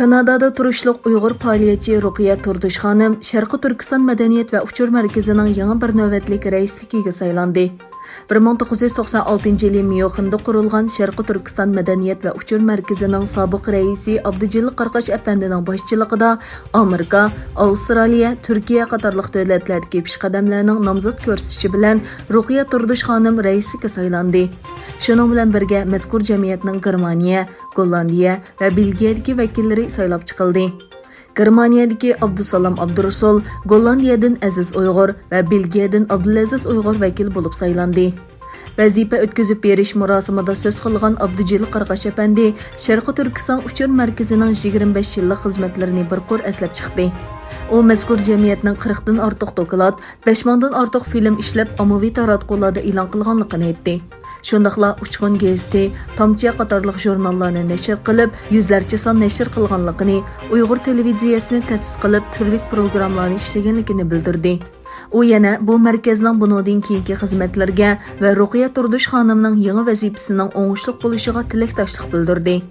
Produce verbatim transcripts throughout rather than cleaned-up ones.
كانادادا تۇرۇشلۇق ئۇيغۇر پائالىيەتچى رۇقىيە تۇردۇش خانىم شەرقىي تۈركىستان مەدەنىيەت ۋە ئۇچۇر مەركىزىنىڭ يېڭى بىر نۆۋەتلىك رەئىسلىكىگە سايلاندى. بىر مىڭ توققۇز يۈز توقسان ئالتىنچى يىلى ميۇنخېندا قۇرۇلغان شەرقىي تۈركىستان مەدەنىيەت ۋە ئۇچۇر مەركىزىنىڭ سابىق رەئىسى ئابدۇجېلىل قاراقاش ئەپەندىنىڭ باشچىلىقىدا ئامېرىكا، ئاۋسترالىيە، تۈركىيە قاتارلىق دۆلەتلەردىكى پېشقەدەملەرنىڭ نامزات كۆرسىتىشى بىلەن رۇقىيە تۇردۇش خانىم رەئىسلىككە سايلاندى. شۇنىڭ بىلەن بىرگە، مەزكۇر جەمئىيەتنىڭ گېرمانىيە، گوللاندىيە ۋە بېلگىيەدىكى ۋەكىللىرى سايلاپ چىقىلدى. گېرمانىيەدىكى ئابدۇسالام ئابدۇرۇسۇل، گوللاندىيەدىن ئەزىز ئۇيغۇر ۋە بېلگىيەدىن ئابدۇلئەزىز ئۇيغۇر ۋەكىل بولۇپ سايلاندى. ۋەزىپە ئۆتكۈزۈپ بېرىش مۇراسىمىدا سۆز قىلغان ئابدۇجېلىل قاراقاش ئەپەندى شەرقىي تۈركىستان ئۇچۇر مەركىزىنىڭ يىگىرمە بەش يىللىق خىزمەتلىرىنى بىر قۇر ئەسلەپ چىقتى. ئۇ مەزكۇر جەمئىيەتنىڭ قىرىقتىن ئارتۇق دوكلات، بەش مىڭدىن ئارتۇق فىلىم ئىشلەپ، ئاممىۋى تاراتقۇلاردا ئېلان قىلغانلىقىنى ئېيتتى. شۇنداقلا ئۇچقۇن گېزىتى، تامچە قاتارلىق ژۇرناللارنى نەشر قىلىپ، يۈزلەرچە سان نەشر قىلغانلىقىنى، ئۇيغۇر تېلېۋىزىيەسىنى تەسىس قىلىپ، تۈرلۈك پروگراممىلارنى ئىشلىگەنلىكىنى بىلدۈردى. ئۇ يەنە بۇ مەركەزنىڭ بۇنىڭدىن كېيىنكى خىزمەتلىرىگە ۋە رۇقىيە تۇردۇش خانىمنىڭ يېڭى ۋەزىپىسىنىڭ ئوڭۇشلۇق بولۇشىغا تىلەكداشلىق بىلدۈردى.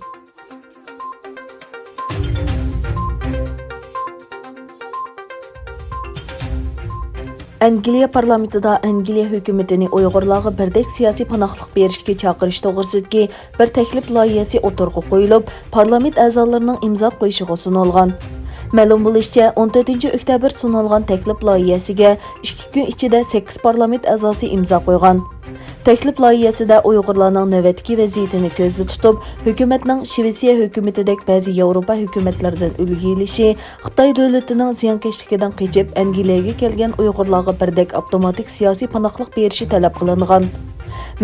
ئەنگلىيە پارلامېنتىدا ئەنگلىيە ھۆكۈمىتىنى ئۇيغۇرلارغا بىردەك سىياسىي پاناھلىق بېرىشكە چاقىرىش توغرىسىدىكى بىر تەكلىپ لايىھەسى ئوتتۇرىغا قويۇلۇپ، پارلامېنت ئەزالىرىنىڭ ئىمزا قويۇشىغا سۇنۇلغان. مەلۇم بولۇشىچە، ئون تۆتىنچى ئۆكتەبىر سۇنۇلغان تەكلىپ لايىھەسىگە ئىككى كۈن ئىچىدە سەككىز پارلامېنت ئەزاسى ئىمزا قويغان. تەكلىپ لايىھەسىدە ئۇيغۇرلارنىڭ نۆۋەتتىكى ۋەزىيىتىنى كۆزدە تۇتۇپ، ھۆكۈمەتنىڭ شىۋېتسىيە ھۆكۈمىتىدەك بەزى ياۋروپا ھۆكۈمەتلىرىدىن ئۈلگە ئېلىشى، خىتاي دۆلىتىنىڭ زىيانكەشلىكىدىن قېچىپ، ئەنگلىيەگە كەلگەن ئۇيغۇرلارغا بىردەك ئاپتوماتىك سىياسىي پاناھلىق بېرىشى تەلەپ قىلىنغان.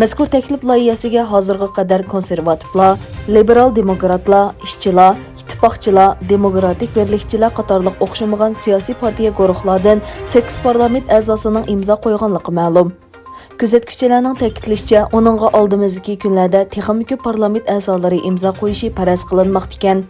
مەزكۇر تەكلىپ لايىھەسىگە ھازىرغا قەدەر كونسېرۋاتىپلار، لىبېرال دېموكراتلار، ئىشچىلار، ئىتتىپاقچىلار، دېموكراتىك بىرلىكچىلەر قاتارلىق ئوخشىمىغان سىياسىي پارتىيە گۇرۇھلاردىن سەككىز پارلامېنت ئەزاسىنىڭ ئىمزا قويغانلىقى مەلۇم. كۆزەتكۈچىلەرنىڭ تەكىتلىشىچە، ئۇنىڭغا ئالدىمىزدىكى كۈنلەردە تېخىمۇ كۆپ پارلامېنت ئەزالىرى ئىمزا قويۇشى پەرەز قىلىنماقتا ئىكەن.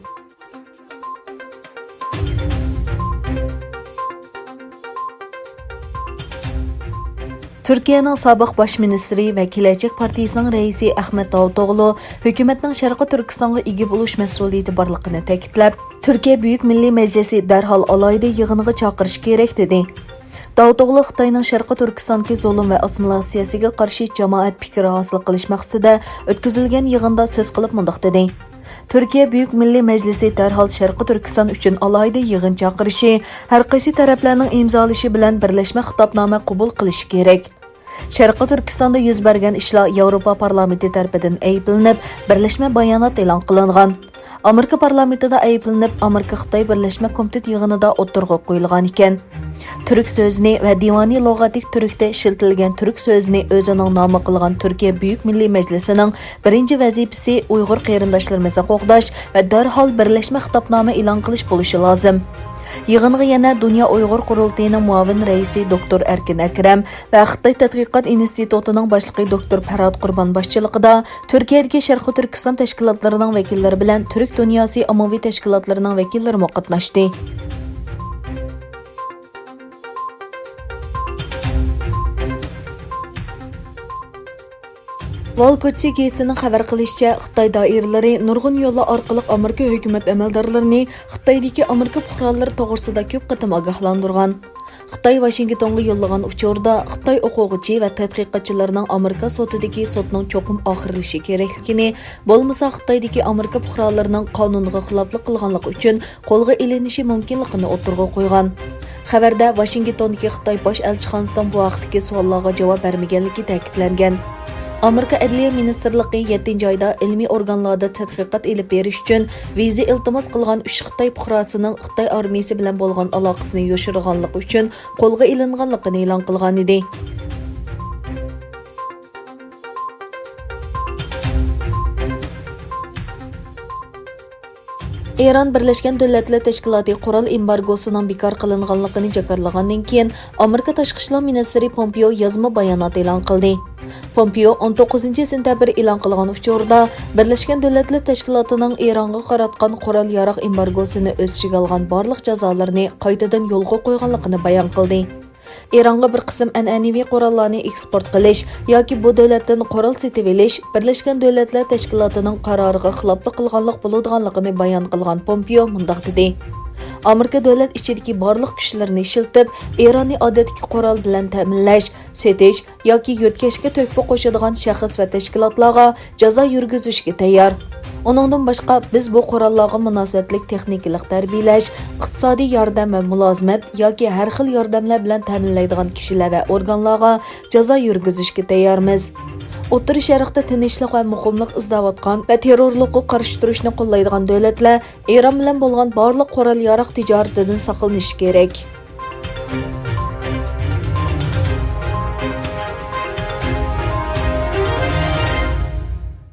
تۈركىيەنىڭ سابىق باش مىنىستىرى ۋە كېلەچەك پارتىيىسىنىڭ رەئىسى ئەخمەت داۋۇتئوغلۇ ھۆكۈمەتنىڭ شەرقىي تۈركىستانغا ئىگە بولۇش مەسئۇلىيىتى بارلىقىنى تەكىتلەپ، تۈركىيە بۈيۈك مىللىي مەجلىسى دەرھال ئالاھىدە يىغىنغا چاقىرىش كېرەك، دېدى. داۋۇتئوغلۇ خىتاينىڭ شەرقىي تۈركىستاندىكى زۇلۇم ۋە ئاسسىمىلياتسىيەسىگە قارشى جامائەت پىكرى ھاسىل قىلىش مەقسىتىدە ئۆتكۈزۈلگەن يىغىندا سۆز قىلىپ مۇنداق دېدى: تۈركىيە بۈيۈك مىللىي مەجلىسى دەرھال شەرقىي تۈركىستان ئۈچۈن ئالاھىدە يىغىن چاقىرىشى، ھەر قايسى تەرەپلەرنىڭ ئىمزالىشى بىلەن بىرلەشمە خىتابنامە قوبۇل قىلىشى كېرەك. شەرقىي تۈركىستاندا يۈز بەرگەن ئىشلار ياۋروپا پارلامېنتى تەرىپىدىن ئەيىبلىنىپ، بىرلەشمە بايانات ئېلان قىلىنغان. ئامېرىكا پارلامېنتىدا ئەيىبلىنىپ، ئامېرىكا خىتاي بىرلەشمە كومىتېت يىغىنىدا ئوتتۇرىغا قويۇلغانىكەن. تۈرك سۆزىنى ۋە دىۋانى لۇغەتىك تۈركتە ئىشلىتىلگەن تۈرك سۆزىنى ئۆزىنىڭ نامى قىلغان تۈركىيە بۈيۈك مىللىي مەجلىسىنىڭ بىرىنچى ۋەزىپىسى ئۇيغۇر قېرىنداشلىرىمىزنى قوغداش ۋە دەرھال بىرلەشمە خىتابنامە ئېلان قىلىش بولۇشى لازىم. يىغىنغا يەنە دۇنيا ئۇيغۇر قۇرۇلتىيىنىڭ مۇئاۋىن رەئىسى دوكتور ئەركىن ئەكرەم ۋە خىتاي تەتقىقات ئىنستىتۇتىنىڭ باشلىقى دوكتور پەرھات قۇربان باشچىلىقىدا تۈركىيەدىكى شەرقىي تۈركىستان تەشكىلاتلىرىنىڭ ۋەكىللىرى بىلەن تۈرك دۇنياسى ئاممىۋى تەشكىلاتلىرىنىڭ ۋەكىللىرىمۇ قاتناشتى. ۋال كوچىسى گېزىتىنىڭ خەۋەر قىلىشىچە، خىتاي دائىرىلىرى نۇرغۇن يوللار ئارقىلىق ئامېرىكا ھۆكۈمەت ئەمەلدارلىرىنى خىتايدىكى ئامېرىكا پۇقرالىرى توغرىسىدا كۆپ قېتىم ئاگاھلاندۇرغان. خىتاي ۋاشىنگتونغا يوللىغان ئۇچۇردا، خىتاي ئوقۇغۇچى ۋە تەتقىقاتچىلىرىنىڭ ئامېرىكا سوتىدىكى سوتنىڭ چوقۇم ئاخىرلىشىشى كېرەكلىكىنى، بولمىسا خىتايدىكى ئامېرىكا پۇقرالىرىنىڭ قانۇنغا خىلاپلىق قىلغانلىقى ئۈچۈن قولغا ئېلىنىشى مۇمكىنلىقىنى ئوتتۇرىغا قويغان. خەۋەردە ۋاشىنگتوندىكى خىتاي باش ئەلچىخانىسىنىڭ بۇ ھەقتىكى سوئاللارغا جاۋاب بەرمىگەنلىكى تەكىتلەنگەن. ئامېرىكا ئەدلىيە مىنىستىرلىقى يەتتىنچى ئايدا ئىلمىي ئورگانلاردا تەتقىقات ئېلىپ بېرىش ئۈچۈن ۋىزا ئىلتىماس قىلغان ئۈچ خىتاي پۇقراسىنىڭ خىتاي ئارمىيىسى بىلەن بولغان ئالاقىسىنى يوشۇرغانلىقى ئۈچۈن قولغا ئېلىنغانلىقىنى ئېلان قىلغانىدى. ئىران بىرلەشكەن دۆلەتلەر تەشكىلاتى قورال ئېمبارگوسىنىڭ بىكار قىلىنغانلىقىنى جاكارلىغاندىن كېيىن، ئامېرىكا تاشقى ئىشلار مىنىستىرى پومپېئو يازما بايانات ئېلان قىلدى. پومپېئو ئون توققۇزىنچى سېنتەبىر ئېلان قىلغان ئۇچۇردا، بىرلەشكەن دۆلەتلەر تەشكىلاتىنىڭ ئىرانغا قاراتقان قورال-ياراغ ئېمبارگوسىنى ئۆز ئىچىگە ئالغان بارلىق جازالىرىنى قايتىدىن يولغا قويغانلىقىنى بايان قىلدى. ئىرانغا بىر قىسىم ئەنئەنىۋى قوراللارنى ئېكسپورت قىلىش ياكى بۇ دۆلەتتىن قورال سېتىۋېلىش بىرلەشكەن دۆلەتلەر تەشكىلاتىنىڭ قارارىغا خىلاپلىق قىلغانلىق بولىدىغانلىقىنى بايان قىلغان پومپېئو مۇنداق دېدى: ئامېرىكا دۆلەت ئىچىدىكى بارلىق كۈچلىرىنى ئىشلىتىپ، ئىراننى ئادەتتىكى قورال بىلەن تەمىنلەش، سېتىش ياكى يۆتكەشكە تۆھپە قوشىدىغان شەخس ۋە تەشكىلاتلارغا جازا يۈرگۈزۈشكە تەييار. ئۇنىڭدىن باشقا، بىز بۇ قوراللارغا مۇناسىۋەتلىك تېخنىكىلىق تەربىيەلەش، ئىقتىسادىي ياردەم ۋە مۇلازىمەت ياكى ھەر خىل ياردەملەر بىلەن تەمىنلەيدىغان كىشىلەر ۋە ئورگانلارغا جازا يۈرگۈزۈشكە تەييارمىز. ئوتتۇرا شەرقتە تىنچلىق ۋە مۇقىملىق ئىزدەۋاتقان ۋە تېررورلۇققا قارشى تۇرۇشنى قوللايدىغان دۆلەتلەر ئىران بىلەن بولغان بارلىق قورال-ياراغ تىجارىتىدىن ساقلىنىشى كېرەك.